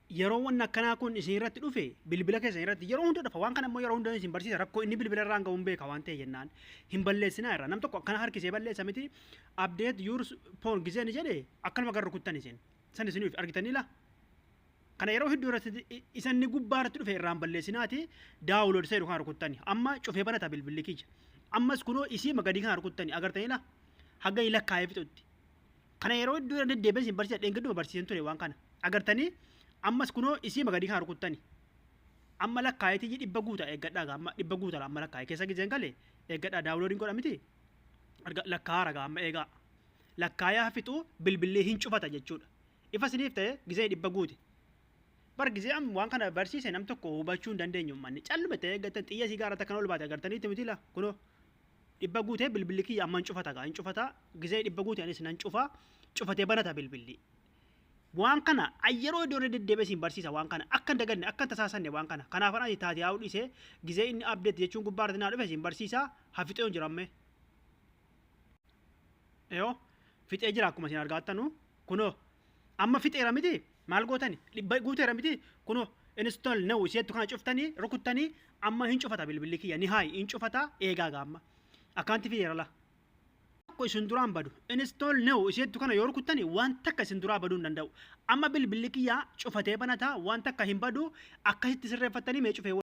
Yeroo wanni akkanaa kun isin irratti dhufe, bilbila keessan irratti yeroo hunda dhufa. Waan kana immoo yeroo hunda isin barsiisa. Rakkoo inni bilbila irraan ga'uun beeka waan ta'e jennaan hin balleessinaa irraa. Nam tokko akkana harkisee balleessa miti. Update your phone gisee ni jedhe, akkanuma gara rukuttan isin. San isin argitanii la. Kana yeroo hedduu irratti isa inni gubbaa irratti dhufe irraan balleessinaati, download isa jedhu kana rukuttani. Amma cufee banata bilbilli kiyya. Ammas kunoo isii magadii kana rukuttani, agartanii la, haga inni lakkaa'ee fixutti. Kana yeroo hedduu irra deddeebiin isin barsiisa, dheengadduma barsiisan ture waan kana. Agartanii, ammas kunoo isii magadii kana rukuttani. Amma lakkaa'eetii 100 guuta, eeggadhaa gaa. Amma 100 guuta, amma lakkaa'ee keessa gizeen galee, eeggadhaa. Downloadiin godha miti. Lakkaa'aa ragaa, amma eegaa. Lakkaa'ee fixuu bilbilli hin cufata jechuudha. Ifa isiniif ta'e gizee 100 guute. Bar gizee am waan kana barsiise nam tokko hubachuu hin dandeenyu ummanni. Calluma ta'ee eeggattan, xiyya sii gaarratti akkana ol baate, agartaniitti miti la. Kunoo 100 guutee bilbilli kiyya amma hin cufata gaa, hin cufata. Gizee 100 guute anis nan cufa, cufatee banata bilbilli. Waan kana yeroo iddoo irra deddeebi'ee isin barsiisa, waan kana akka hin daganne, akka hin tasaasanne waan kana. Kanaafan ani taatee haa'u dhiisee gizee inni update jechuun gubbaa irratti naa dhufe isin barsiisa. Hafixee hin jiru ammee. Yoo fixee jira akkuma isin argaattanu, kunoo amma fixeera miti. Maal gootani? 100 guuteera miti? Kunoo install now isheettu kana cuftanii rukuttanii, amma hin cufata bilbilli kiyya ni haayi, hin cufata, eegaa gaa. Amma akkaanti fixeera la. Tokko isin duraan badu, install now isheettu kana yoo rukuttani, waan takka isin duraa baduu hin danda'u. Amma bilbilli kiyya cufatee banataa, waan takka hin badu. Akkasitti sirreeffattanii mee cufee.